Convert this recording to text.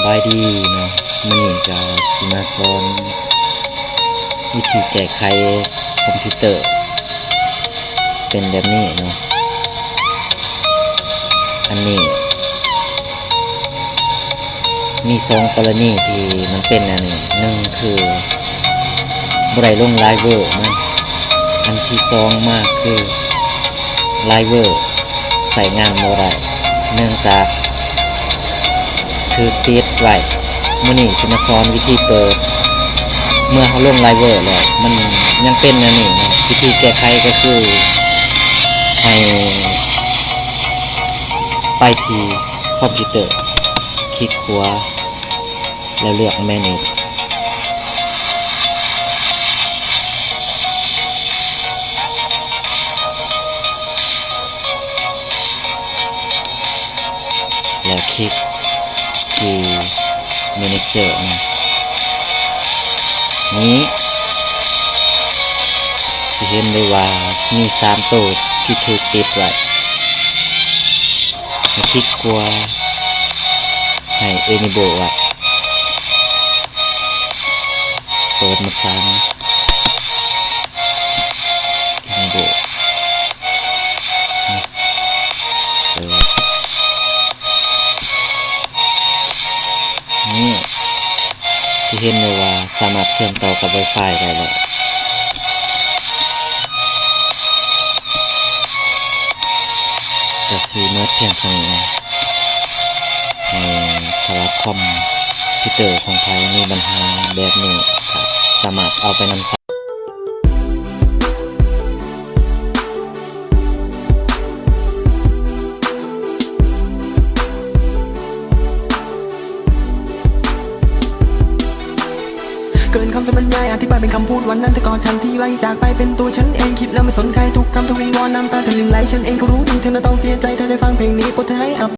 ບາຍດີເນາະ, ມື້ນີ້ກະຊິມາສອນວິທີແກ້ໄຂຄອມພິວເຕີເປັນແບບນີ້ເນາະ. ອັນນີ້ມີສອງກໍລະນີທີ່ມັນເປັນແນວນີ້, ໜຶ່ງຄືບໍ່ໄດ້ລົງໄດຣເວີມັນ, ອັນທີສອງມາຄືໄດຣເວີ ໃຊ້ງານບໍ່ໄດ້ ເນື່ອງຈາກຖືກປິດໄວ້. ມື້ນີ້ຊິມາສອນວິທີເປີດ ເມື່ອເຮົາລົງໄດຣເວີແລ້ວ ມັນຍັງເປັນແນວນີ້ເນາະ. ວິທີແກ້ໄຂກໍຄືໃຫ້ໄປທີ່ຄອມພິວເຕີ, ຄລິກຂວາ ແລ້ວເລືອກ Manage ແລ້ວຄລິກທີ່ Manager ນະ. ນີ້ຊິເຫັນໄດ້ວ່າມີສາມໂຕທີ່ຖືກປິດໄວ້. ໃຫ້ຄລິກຂວາ ໃຫ້ Enable ໄວ້. ເປີດໝົດສາມ Enable ນີ້ ເປີດ ນີ້ ຊິເຫັນໄດ້ວ່າສາມາດເຊື່ອມຕໍ່ກັບ Wi-Fi ໄດ້ແລ້ວ. ກະຊິໝົດພຽງເທົ່ານີ້ນະ. ໃຫ້ ຖ້າວ່າຄອມພິວເຕີຂອງໃຜມີບັນຫາແບບນີ້ ກະສາມາດເອົາໄປນຳໃຊ້. เกินคำจะบรรยายอธิบายเป็นคำพูดวันนั้นเธอกอดฉันทีไรจากไปเป็นตัวฉันเองคิดแล้วไม่สนใครทุกคำทวิงวอนน้ำตาเธอลินไหลฉันเองก็รู้ดีเธอน่ะต้องเสียใจเธอได้ฟังเพลงนี้โปรดเธอให้อภัย